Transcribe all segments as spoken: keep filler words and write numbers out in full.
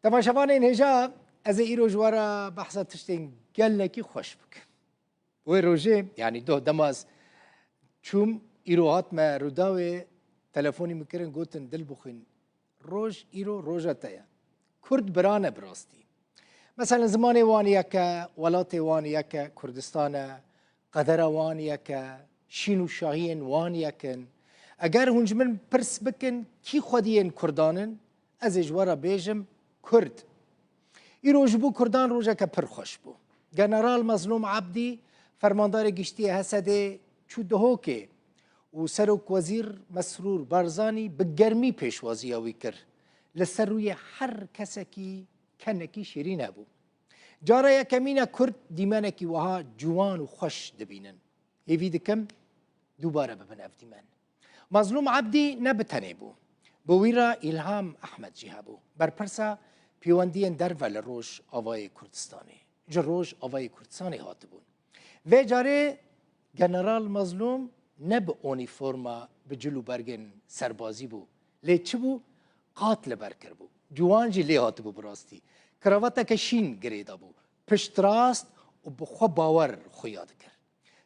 Temaşevanên hêja, ez ê îro ji we re behsa tiştên gelekî xweş bikim. Wê rojê, yanî doh dema ez çûm, îro hatime Rûdawê, telefonî min kirin, gotin, Dilbixwîn, roj îro roja te ye. Kurd bira ne bi rastî. Meselen, zimanê wan yek e, welatê wan yek e, Kurdistan e, qedera wan yek e, şîn û şahiyên wan yek in. Eger hûn ji min pirs bikin, kî xwediyên Kurdan in, ez ê ji we re bêjim, Kurd. Îro ji bo Kurdan rojeke pir xweş bû. General Mezlûm Ebdî, fermandarê giştî yê Hesedê, çû Dihokê û Serokwezîr Mesrûr Barzanî bi germî pêşwaziya wî kir. Li ser rûyê her kesekî kenekî şîrîn hebû. Cara yekemîn e Kurd dîmenekî wiha ciwan û xweş dibînin. Hêvî dikim dubare bibin ev dîmen. Mazlûm Ebdî ne bi tenê bû. Bi wî re Îlham Ehmed jî hebû. Berpirsa pêwendiyên derve li Rojavayê Kurdistanê, ji Rojavayê Kurdistanê hatibûn. Vê carê General Mazlûm ne bi onîforma, bi cil û bergên serbazî bû. Lê çi bû? Qat li ber kiribû. Ciwan jî lê hatibû bi rastî. Kravateke şîn girê dabû. Piştrast û bi xwe bawer xuya dikir.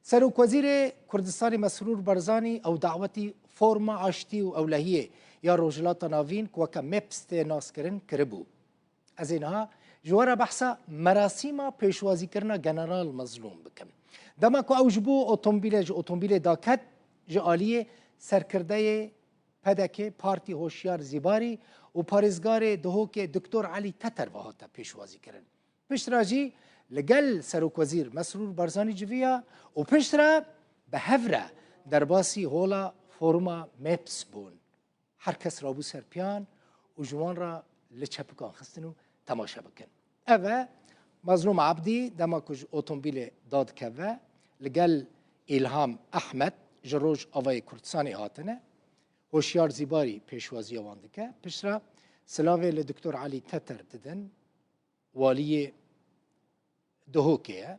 Serokwezîrê Kurdistanê Mesrûr Barzanî ew dawetî forma aştî û ewlehiyê ya Rojhilata Navîn ku weke MEPS tê naskirin kiribû. Ez ê niha ji we re behsa merasîma pêşwazîkirina General Mezlûm bikim. Dema ku ew ji bo otomobîlê, ji otomobîlê daket, ji aliyê serkirdeyê P D K, Partî Hoşyar Zîbarî û parêzgarê Dihokê Doktor Elî Teter ve hate pêşwazîkirin. Piştre jî li gel Serokwezîr Mesrûr Barzanî civiya û piştre bi hev re derbasî hola foruma MEPS bûn. Her kes rabû ser piyan û ji wan re li çepikan xistin û temaşe bikin. Ev e Mazlûm Ebdî, dema ku ji otomobîlê dadikeve, li gel Îlham Ehmed ji Rojavayê Kurdistanê hatine. Hoşyar Zîbarî pêşwaziya wan dike. Piştre silavê li Doktor Elî Teter didin. Waliyê Dihokê ye.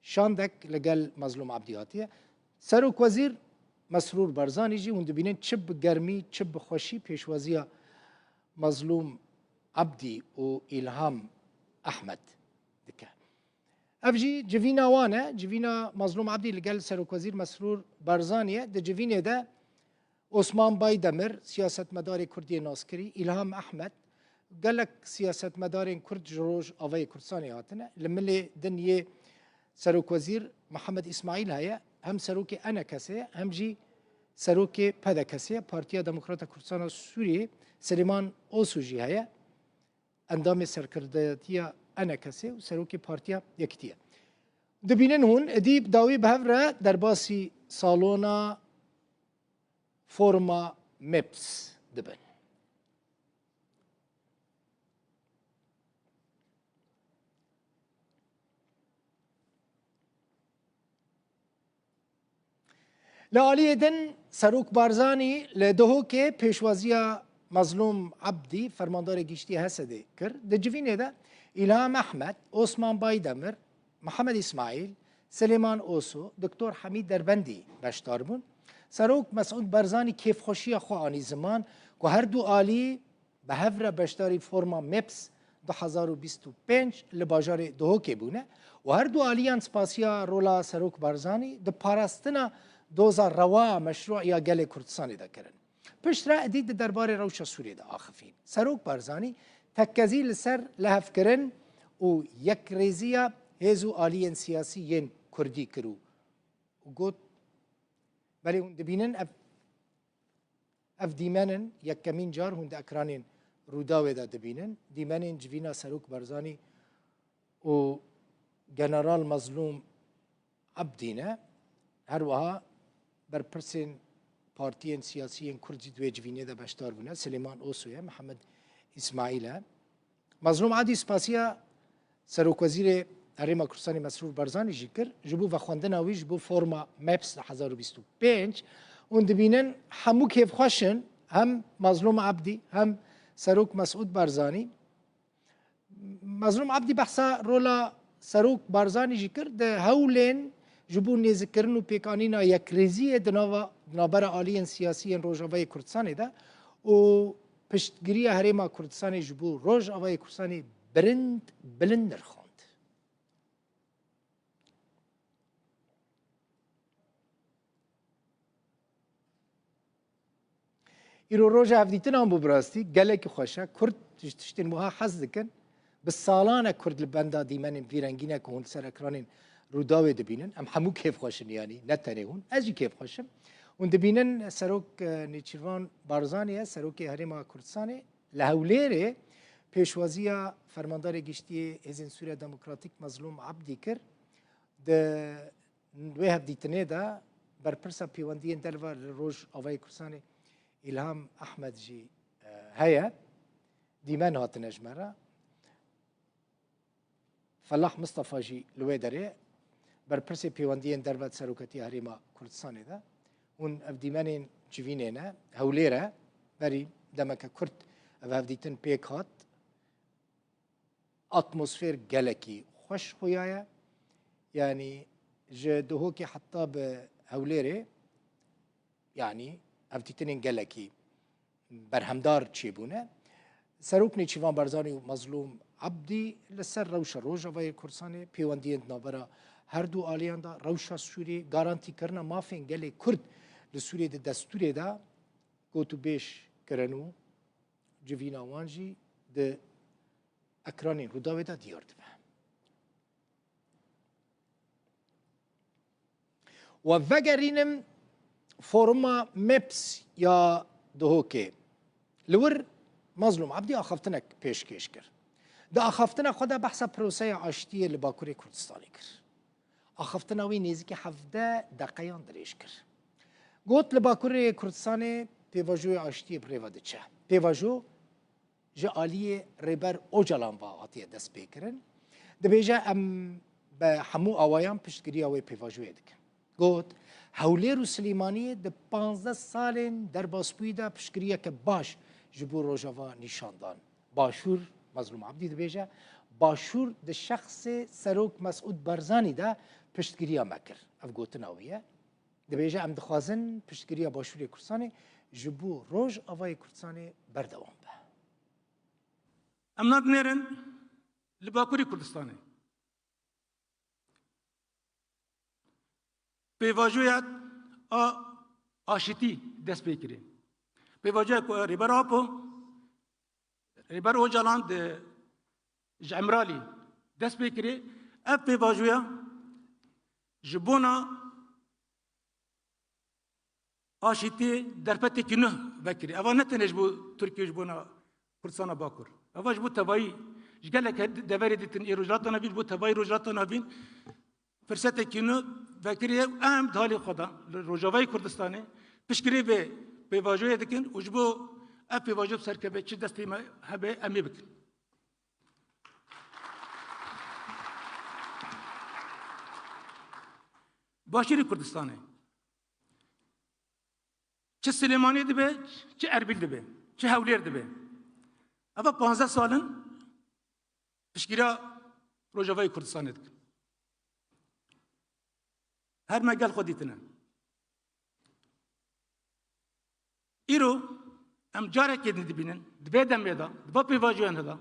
Şandek li gel Mazlûm Ebdî hatiye. Serokwezîr Mesrûr Barzanî jî, hûn dibînin, çi bi germî, çi bi xweşî pêşwaziya Mazlûm Ebdî û Îlham Ehmed dike. Ev jî civîna wan e. Civîna Mazlûm Ebdî li gel Serokwezîr Mesrûr Barzanî ye. Di civînê de Osman Baydemir, siyasetmedarê Kurd yê naskirî, Îlham Ehmed, gelek siyasetmedarên Kurd ji Rojavayê Kurdistanê hatine. Li milê din yê Serokwezîr Mihemed Îsmaîl heye, hem serokê E N K S ye, hem jî serokê P D K S ye, Partiya Demokrata Kurdistana Sûriyê, Silêman Oso jî heye, endamê serkirdeyatiya E N K S û serokê Partiya Yekitî ye. Dibînin hûn, êdî bi dawî bi hev re derbasî salona foruma MEPS dibin. Li aliyê din Serok Barzanî li Dihokê pêşwaziya Mazlûm Ebdî, fermandarê giştî Hesedê kir. Di civînê de Îlham Ehmed, Osman Baydemir, Mihemed Îsmaîl, Silêman Oso, Doktor Hemîd Derbendî beşdar bûn. Serok Mesûd Barzanî kêfxweşiya xwe anî ziman ku her du alî bi hev re beşdarî forma MEPS du hezar û bîst û pênc li bajarê Dihokê bûne û her du aliyan spasiya rola Serok Barzanî di parastina doza rewa meşrû ya gelê Kurdistanê de kirin. Piştre êdî di derbarê rewşa Sûriyê de axifîn. Serok Barzanî tekkezî li ser lihevkirin û yekrêziya hêz û aliyên siyasî yên Kurdî kir û got, belê hûn dibînin ev, ev dîmen in, yekemîn car hûn di ekranên Rûdawê de dibînin, dîmenên civîna Serok Barzanî û General Mazlûm Ebdî ne. Her wiha berpirsên partiyên siyasî yên Kurd jî di wê civînê de beşdar bûne. Silêman Oso ye, Mihemed Îsmaîl e. Mazlûm Ebdî spasiya Serokwezîrê Herêma Kurdistanê Mesrûr Barzanî jî kir, ji bo vexwendina wî ji bo forma MEPS di hezar û bîst û pênc. Hûn dibînin hemû kêfxweş in, hem Mazlûm Ebdî, hem Serok Mesûd Barzanî. Mazlûm Ebdî behsa rola Serok Barzanî jî kir, di hewlên ji bo nêzikkirin û pêkanîna yekrêziyê di nava, di navbera aliyên siyasî yên Rojavayê Kurdistanê de û piştgiriya Herêma Kurdistanê ji bo Rojavayê Kurdistanê bilind, bilind nirxand. Îro roja hevdîtinan bû, bi rastî gelekî xweş e. Kurd ji tiştên wiha hez dikin. Bi salan e Kurd li benda dîmenên vî rengî ne ku hûn li ser ekranên Rûdawê dibînin. Em hemû kêfxweş in, yanî ne tenê hûn. Ez jî kêfxweş im. Hûn dibînin Serok, e, Nêçîrvan Barzanî ye, Serokê Herêma Kurdistanê. Li Hewlêrê pêşwaziya Fermandarê Giştî yê Hêzên Sûriya Demokratîk Mezlûm Ebdî kir. Di wê hevdîtinê de berpirsa pêwendiyên derve li Rojavayê Kurdistanê Îlham Ehmed jî, e, heye. Dîmen hatine ji me re. Felah Mistefa jî li wê derê berpirsê pêwendiyên derve di Serokatiya Herêma Kurdistanê de. Hûn ev dîmenên civînê ne. Hewlêr e. Berî demeke kurt ev hevdîtin pêk hat. Atmosfêr gelekî xweş xuya ye. Yanî ji Duhokê heta bi Hewlêrê, yanî hevdîtinên gelekî berhemdar çêbûne. Serok Nêçîrvan Barzanî û Mezlûm Ebdî li ser rewşa Rojavayê Kurdistanê, pêwendiyên di navbera her du aliyan de, rewşa Sûriyê, garantîkirina mafên gelê Kurd li Sûriyê di destûrê de gotûbêj kirin û civîna wan jî di ekranên Rûdawê de diyar dibe. We vegerînim foruma meps ya Duhokê. Li wir Mazlûm Ebdî axaftinek pêşkêş kir. Di axaftina xwe de behsa proseya aştiyê li Bakurê Kurdistanê kir. Axaftina wî nêzîkî hevdeh deqeyan dirêj kir. Got, li Bakurê Kurdistanê pêvajoyê aştiyê bi rê ve diçe. Pêvajo ji aliyê Rêber Ocalan ve hatiye destpêkirin. Dibêje, em bi hemû awayan piştgiriya wê pêvajoyê dikin. Got, Hewlêr û Silêmaniyê di panzdeh salên derbasbûyî de piştgiriyeke baş ji bo Rojava nîşan dan. Başûr, Mazlûm Ebdî dibêje, Başûr di şexsê Serok Mesûd Barzanî de piştgiriya me kir. Ev gotina wî ye. Dibêje, em dixwazin piştgiriya Başûrê Kurdistanê ji bo Rojavayê Kurdistanê berdewam be. Em nadinêrin li Bakurê Kurdistanê. Pêvajoya a aşitî dest pê kirî. Pêvajoya ku Rêber Apo, Rêber Ocalan di ji Îmralî dest pê kirî, ev pêvajoya ji bona aşîtiyê derfetekî nû vekirî. Eva ne tenê ji bo Tirkiye, ji bona Kurdistana Bakur. Eva ji bo tevayî, ji gelek deverê dîtin ê Rojhilata Navîn, ji bo tevayî Rojhilata Navîn firsetekî nû vekirî ye. Em di halê xwe de li Rojavayê Kurdistanê piştgirê vê pêvajoyê dikin û ji bo ev pêvajo bi ser keve, çi destê me hebe, em ê bikin. Başûrê Kurdistanê. Çi Silêmaniyê dibe, çi Erbîl dibe, çi Hewlêr dibe. Eva panzdeh sal in piştgiriya Rojavayê Kurdistanê dikin. Her me gel xwe dîtine. Îro em carekê din dibînin, di vê demê de, di va pêvajoyan de,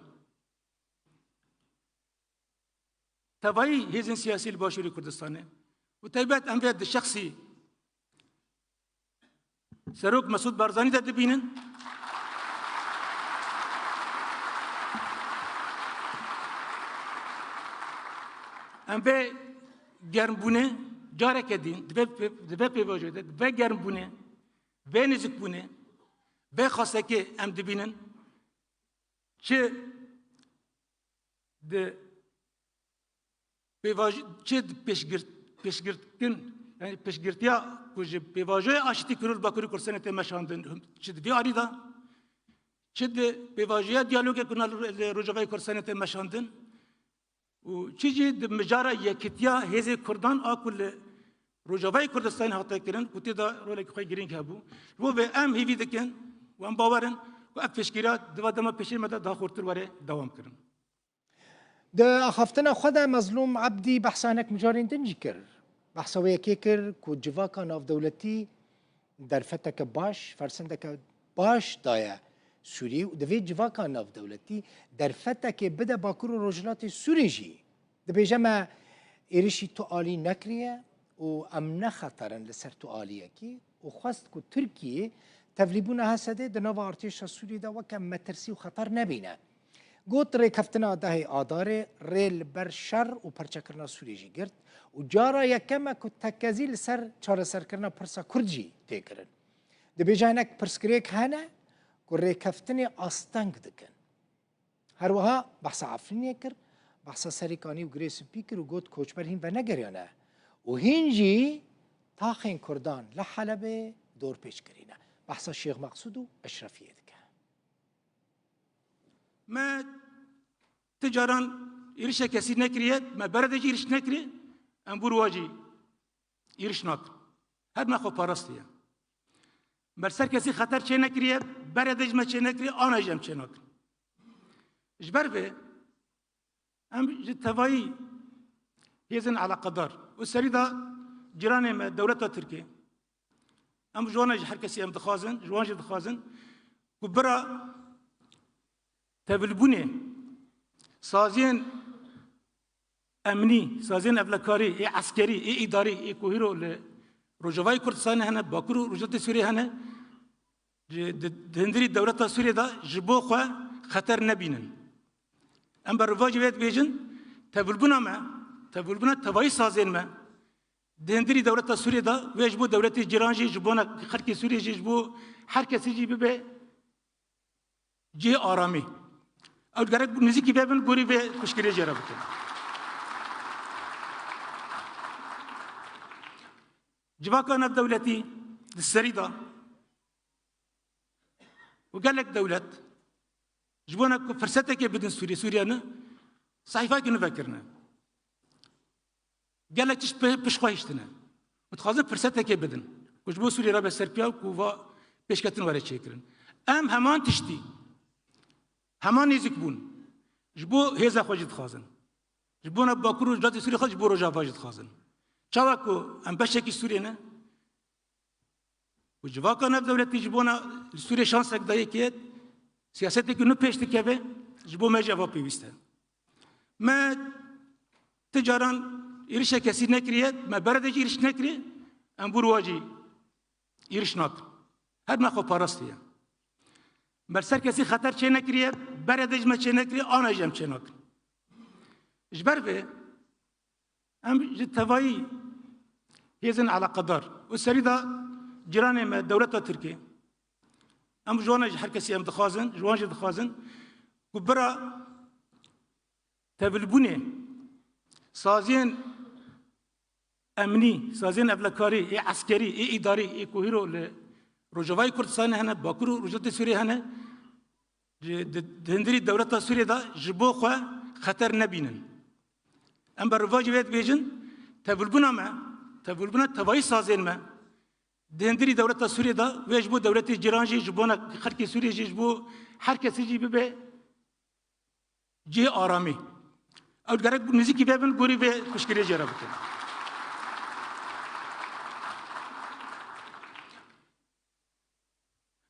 tevayî hêzên siyasî li Başûrê Kurdistanê û taybet em vê di şexsî Serok Mesûd Barzanî de dibînin. Em vê germbûnê careke din, di vê pê-, di vê pêvajoyê de, di vê germbûnê, vê nêzikbûnê, vê xastekê em dibînin. Çi di pêvaj-, çi di pêşgirt-, pêşgirtkin, yani pêşgirtiya ku ji pêvajoya aşitî kirû li Bakurê Kurdistanê tê meşandin, çi di vî alî de, çi di pêvajoya diyalogê ku li Rojavayê Kurdistanê tê meşandin, û çi jî di mijara yekitiya hêzê Kurdan a ku li Rojavayê Kurdistanê hate kirin, ku tê de rolekî xwe girîng hebû. Ji bo vê em hêvî dikin û em bawer in ku ev pêşgiriya di va dema pêşê me de daha xurtir were dewam kirin. Di axaftina xwe de Mezlûm Ebdî behsa hinek mijarên din jî kir. Behsa wê yekê kir ku civaka navdewletî derfeteke baş, fersendeke baş daye Sûriyê û divê civaka navdewletî derfetekê bide Bakur û Rojhilatê Sûriyê jî. Dibêje me êrişî tu alî nekiriye û em ne xeter in li ser tu aliyekî û xwest ku Tirkiye tevlîbûna H S D'ê di nava artêşa Sûriyê de weke metirsî û xeter nebîne. Got, rêkeftina dehê Adarê rê li ber şer û perçekirina Sûriyê jî girt û cara yekem e ku tekezî li ser çareserkirina pirsa Kurd jî tê kirin. Dibêje hinek pirsgirêk hene ku rêkeftinê asteng dikin. Her wiha behsa Efrînê kir, behsa Serê Kanî û Girê Spî kir û got, koçber hîn venegeriyane û hîn jî taxên Kurdan li Helebê dorpêç kirîne. Behsa Şêx Meqsûd û Eşrefiyê dike. Me ti caran êrişa kesî nekiriye, me berê de jî êriş nekiriye, em bûr wa jî êriş nakin. Her me xwe parastiye. Me li ser kesî xeter çê nekiriye, berê de jî me çê nekiriye, ana jî em çê nakin. Ji ber vê em ji tevayî hêzên eleqedar û serî de cîranê me dewleta Tirkê, em ji wan jî her kesî em dixwazin, ji wan jî dixwazin ku bira tevlîbûnê saziyên emnî, saziyên ewlekarî, ê eskerî, ê îdarî, ê ku hîro li Rojavayê Kurdistanê hene, Bakur û Rojhilatê Sûriyê hene, ji, di, di hundirî dewleta Sûriyê de ji bo xwe xeter nebînin. Em bervajî vê dibêjin, tevlîbûna me, tevlîbûna tevayî sazên me, di hundirî dewleta Sûriyê de wê ji bo dewletê cîran jî, ji bona xelkê Sûriyê jî, ji bo her kesî jî bibe cihê aramî. Ew gerek nêzîkî vê bin, gorî vê piştgiriyê jê re bikin. Civaka navdewletî di serî de û gelek dewlet ji bona ku firsetekê bidin Sûriyê, Sûriye ne, sehîfayekî nû vekirine. Gelek tişt pe-, pişt xwe hiştine. Û dixwazin firsetekê bidin. Ku ji bo Sûriyê re be serpiya ku va pêşketin were çêkirin. Em heman tiştî, heman nêzîk bûn. Ji bo hêza xwe jî dixwazin. Ji bona Bakur û Rojhilatê Sûriyê xwe, ji bo Rojava jî dixwazin. Çawa ku em beşekî Sûriyê ne, û civaka navdewletî ji bona li Sûriyê şansek dayê kê, siyasetekî nû pêş dikeve, ji bo me jî eva pêwîst e. Me ti caran êrişa kesî nekiriye, me berê de jî êriş nekiriye, em bûr wa jî êriş nakin. Her me xwe parastiye. Me li ser kesî xeter çê nekiriye, berê de jî me çê nekiriye, ana jî em çê nakin. Ji ber vê, em ji tevayî hêzên eleqedar û serî de cîranê me dewleta Tirkê, em ji wan jî her kesî em dixwazin, ji wan jî dixwazin ku bira tevlîbûnê saziyên emnî, saziyên ewlekarî, ê eskerî, ê îdarî, ê ku hîro li Rojavayê Kurdistanê hene, Bakur û Rojhilatê Sûriyê hene, ji, di, di hundirî dewleta Sûriyê de ji bo xwe xeter nebînin. Em bervajî vê dibêjin, tevlîbûna me, tevlîbûna tevayî sazên me, di hundirî dewleta Sûriyê de wê ji bo dewletê cîran jî, ji bona xelkê Sûriyê jî, ji bo her kesî jî bibe cihê aramî. Ew gerek nêzîkî vê bin, gorî vê piştgiriyê jê re bikin.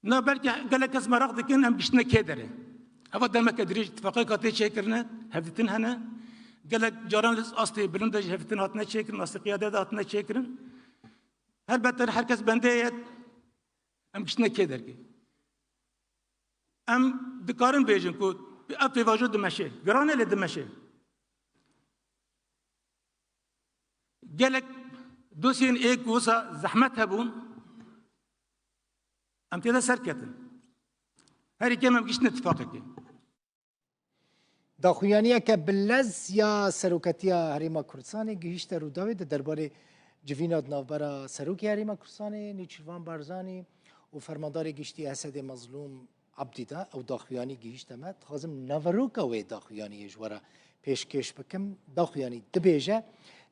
Na belkî gelek kes meraq dikin, em giştine kê derê. Eva demeke dirêj îtifaqeka tê çêkirine, hevdîtin hene. Gelek caran li astê bilind de jî hevdîtin hatine çêkirin, astê qiyadê de hatine çêkirin. Helbet her kes bendê ye, em giştine kê derkê. Em dikarin bêjin ku ev pêvajo dimeşe. Giran e, lê dimeşe. Gelek dosyên ê ku wisa zehmet hebûn, em tê de serketin. Herî kêm em giştine tifaqekê. Daxuyaniyeke bi lez ya Seroketiya Herêma Kurdistanê gihîşte Rûdawê di derbarê civîna di navbera Serokê Herêma Kurdistanê Nêçîrvan Barzanî û Fermandarê Giştî H S D'ê Mezlûm Ebdî de. Ew daxuyanî gihîşte me. Dixwazim naveroka wê daxuyaniyê ji we re pêşkêş bikim. Daxuyanî dibêje,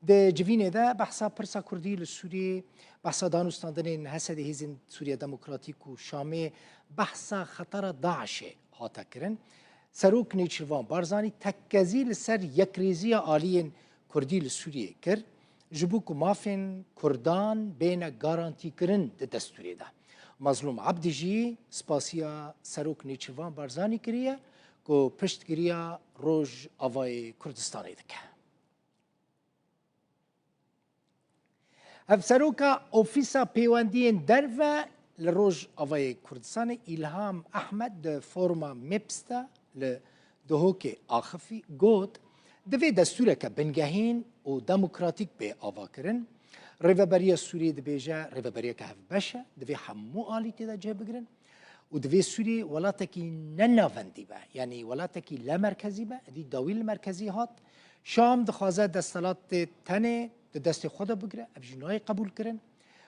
di civînê de behsa pirsa Kurdî li Sûriyê, behsa danûstandinên H S D'ê, Hêzên Sûriya Demokratîk û Şamê, behsa xetera DAIŞê hate kirin. Serok Nêçîrvan Barzanî tekkezî li ser yekrêziya aliyên Kurdî li Sûriyê kir, ji bo ku mafên Kurdan bêne garantîkirin di destûrê de. Mazlûm Ebdî jî spasiya Serok Nêçîrvan Barzanî kiriye ku piştgiriya Rojavayê Kurdistanê dike. Hevseroka Ofîsa Pêwendiyên Derve li Rojavayê Kurdistanê Îlham Ehmed di foruma MEPS de li Duhokê axifî got, divê destûreke bingehîn û demokratîk bê avakirin. Rêveberiya Sûriyê dibêje rêveberiyeke hevbeş e, divê hemû alî tê de cih bigirin û divê Sûriyê welatekî ne navendî be, yanî welatekî lemerkezî be, êdî dawî li merkezî hat. Şam dixwaze desthilatê tenê di destê xwe de bigire, ev jî nayê qebûlkirin.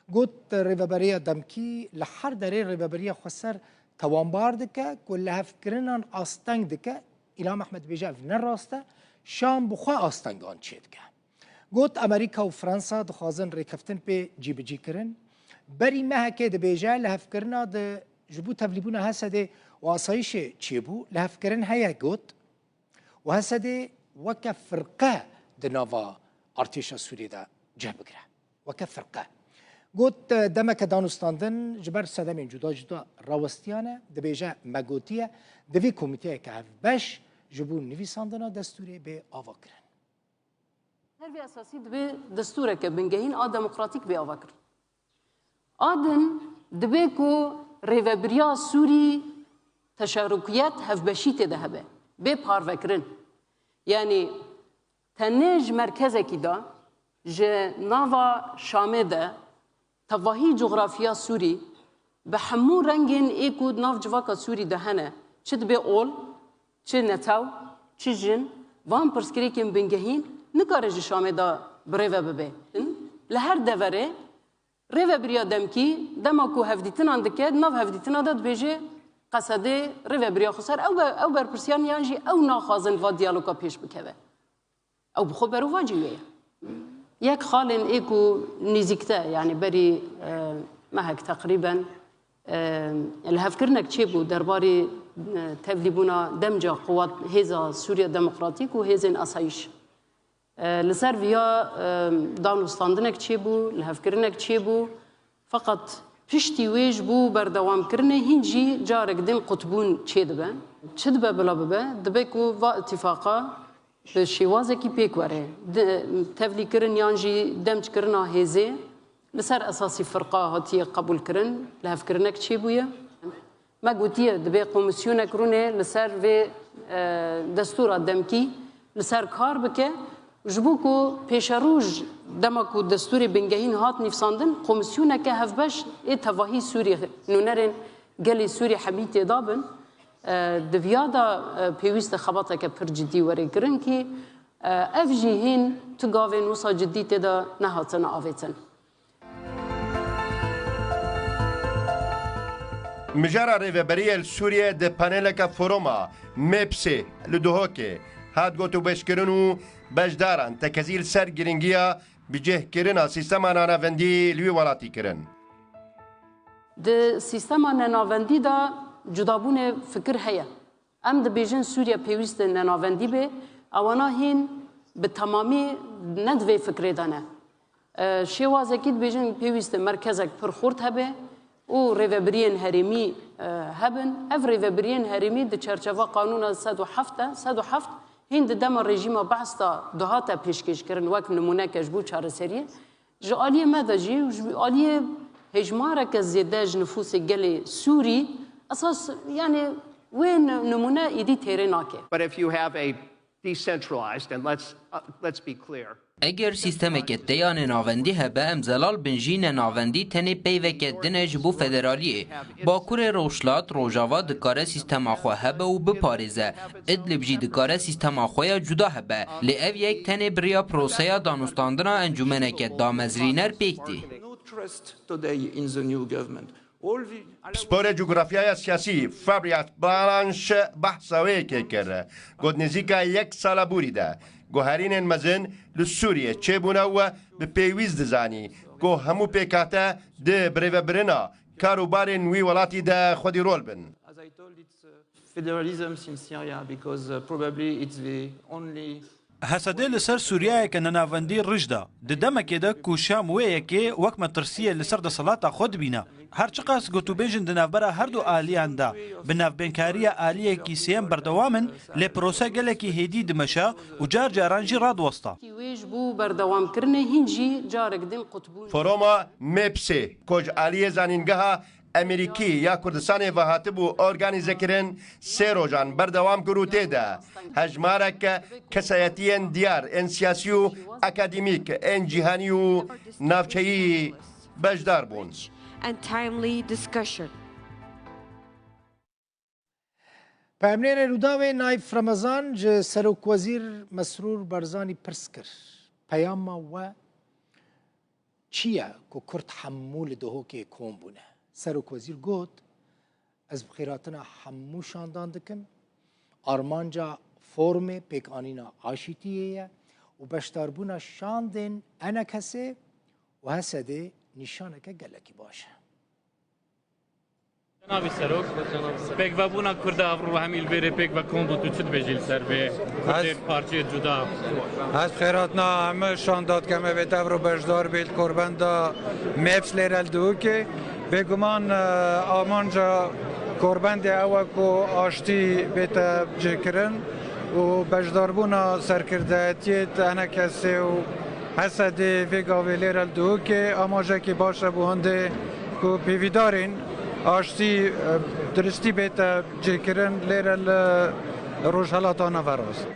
Got, rêveberiya demkî li her derê rêveberiya xweser tewanbar dike ku lihevkirinan asteng dike. Îlham Ehmed dibêje ev ne rast e, Şam bi xwe astengan çêdike. Got, Amerîka û Fransa dixwazin rêkeftin pê cîbicî kirin. Berî mehekê dibêje lihevkirina di ji bo tevlîbûna Hesedê û asayişê çêbû, lihevkirin heye got. û Hesedê weke firqe di nava artêşa Sûriyê de cih bigire. Weke firqe. Got, demeke danûstandin ji ber sedemên cuda cuda rawestiyane, dibêje me gotiye, divê komîteyeke hevbeş ji bo nivîsandina destûrê bê avakirin. Her vê esasî divê destûreke bingehîn a demokratîk bê avakirin. A din dibe ku rêvebiriya Sûrî teşarukiyet, hevbeşî tê de hebe, bê parvekirin. Yanî tenê ji merkezekî de, ji nava Şamê de, tevahî coxrafiya Sûrî, bi hemû rengên ê ku di nav civaka Sûrî de hene, çi dibe ol, çi netew, çi jin, van pirsgirêkên bingehîn nikare ji Şamê de birêve bibe. Li her deverê rêvebiriya demkî, dema ku hevdîtinan dike, di nav hevdîtina de dibêje, Qesedê rêvebiriya xweser, ew be-, ew berpirsiyan yan jî ew naxwazin va diyaloga pêş bikeve. Ew bi xwe berovajî wê ye. Yek xalên ê ku nêzîkte, yanî berî, e, mehek teqrîben, e, lihevkirinek çêbû derbarê, e, tevlîbûna demca quwat hêza Sûriya Demokratîk û hêzên asayîş. E, li ser viya, e, danûstandinek çêbû, lihevkirinek çêbû. Feqet piştî wê ji bo berdewamkirinê hîn jî carek din qutbûn çêdibe. Çi dibe bila bibe? Dibe ku va îtîfaqa bi şêwazekî pêk were. Di, tevlîkirin yan jî demckirina hêzê li ser esasî firqa hatiye qebûlkirin, lihevkirinek çêbûye. Me gotiye, divê komîsyonek rûnê li ser vê, e, destûra demkî li ser kar bike. Ji bo ku pêşeroj dema ku destûrê bingehîn hat nivîsandin, komîsyoneke hevbeş ê tevahî Sûrî, nûnerên gelê Sûrî hemî têda bin. E, di viya de, e, pêwîst e xebateke pir cidî were kirin kî, e, ev jî hîn tu gavên wisa cidî tê de nehatine avêtin. Mijara rêveberiyê li Sûriyê di paneleke foruma MEPSê li Duhokê hat gotûbêjkirin û beşdaran tekezî li ser girîngiya bicihkirina sîstema nanavendî li wî welatî kirin. Di sîstema nenavendî de cudabûnê fikir heye. Em dibêjin Sûriye pêwîst e nenavendî bê, ewana hîn bi temamî ne di vê fikrê de ne. E, şêwazekî dibêjin pêwîst e merkezek pir xurt hebe û rêvebiriyên herêmî, e, hebin. Ev rêvebiriyên herêmî di çerçeva qanûna sed û heft de, sed û heft hîn di dema rejîma Be's de dihate pêşkêşkirin wek nimûneke ji bo çareseriyê. Ji aliyê me de jî û ji aliyê hêjmareke zêde ji nifûsê gelê Sûrî, esas, yanî wê ni-, nimûne êdî têrê nake. But if you have a decentralized, and let's, uh, let's be clear. Eger sîstemeke te ya nenavendî hebe, em zelal bin jî nenavendî tenê peyveke din e ji bo federaliyê. Bakurê Rojhilat, Rojava dikare sîstema xwe hebe û biparêze. Idlib jî dikare sîstema xwe ya cuda hebe. Lê ev yek tenê bi riya proseya danûstandina encûmeneke damezrîner pêk tê. No trust today in the new government. All the Pisporê cografyaya siyasî Fabrice Balanche behsa wê yekê kir. Got, nêzîka yek sala borî de guherînên mezin li Sûriyê çêbûne û bi pêwîst dizanî ku hemû pêkhate di birêvebirina kar û barên wî welatî de xwedî rol bin. As I told, it's, uh, federalism in Syria because, uh, probably it's the only H S D li ser Sûriyeyeke nenavendî rij da. Di demekê de ku Şam wê yekê wek metirsiyê li ser desthilata xwe dibîne. Her çiqas gotûbêjin di navbera her du aliyan de bi navbênkariya aliyekî sêyem berdewam in, lê prose gelekî hêdî dimeşe û car caran jî radiwesta. Wê ji bo berdewamkirinê hîn jî carek din qutbûn. Foruma MEPSê, ku ji aliyê Zanîngeha Amerîkî ya Kurdistanê ve hatibû organîzekirin, sê rojan berdewam kir û tê de hejmarek kesayetiyên diyar, ên siyasî û akademîk, ên cîhanî û navçeyî beşdar bûn. And timely discussion. Peyamnêrê Rûdawê Naîf Remezan ji Serokwezîr Mesrûr Barzanî pirs kir, peyama we çi ye ku Kurd hemû li Duhokê kom bûne? Serokwezîr got, ez bi xêrhatina hemû şandan dikim. Armanca forumê pêkanîna aşîtiyê ye û beşdarbûna şandên E N K S'ê û H S D'ê nîşaneke gelekî baş e. Cenabî Serok, pêkvebûna Kurda evrû hemî li vêrê pêk ve kom bû, tu çi dibêjî li ser vê Kurdên parçeyê cuda? Ez xêratina hemû şanda dikem, ev ê tevro beşdar bê li korbenda MEPS lêre li Duhokê. Bêguman, e, amanca korbendê ew e ku aştî bête cihkirin û beşdarbûna serkirdayetiyê T N K S û H S D vê gavê lêre li Duhokê amajekî baş e bo hindê ku pêvîdarên aştî, e, duristî bête cihkirin lêre li Rojhelata Naverast.